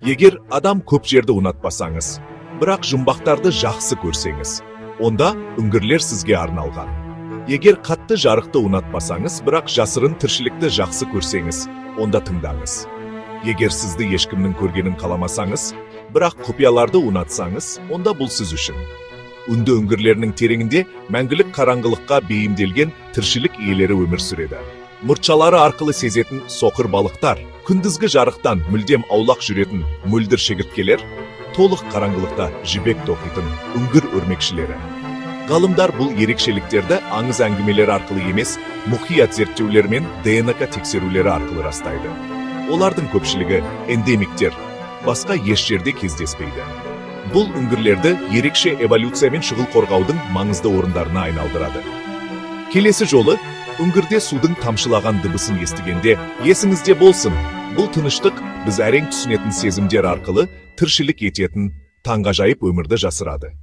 Егер адам көп жерді ұнатпасаңыз, бірақ жұмбақтарды жақсы көрсеңіз, онда үңгірлер сізге арналған. Егер қатты жарықты ұнатпасаңыз, бірақ жасырын тіршілікті жақсы көрсеңіз, онда тыңдаңыз. Егер сізді ешкімнің көргенін қаламасаңыз, бірақ құпияларды ұнатсаңыз, онда бұл сіз үшін. Үнді үңгірлерінің тереңінде мәңгілік қараңғылыққа бейімделген тіршілік иелері өмір сүреді. Мұртшалары арқылы сезетін соқыр балықтар, күндізгі жарықтан мүлдем аулақ жүретін мөлдір шегірткелер, толық қараңғылықта жібек тоқитын үңгір өрмекшілері. Ғалымдар бұл ерекшеліктерді аңыз әңгімелер арқылы емес, мұқият зерттеулер мен ДНК тексерулері арқылы растайды. Олардың көпшілігі эндемиктер, басқа еш жерде кездеспейді. Бұл үңгірлерді ерекше эволюция мен шұғыл қорғаудың маңызды орындарына айналдырады. Келесі жолы үңгірде судың тамшылаған дыбысын естігенде, есіңізде болсын: бұл тыныштық біз әрең түсінетін сезімдер арқылы тіршілік ететін таңғажайып өмірді жасырады.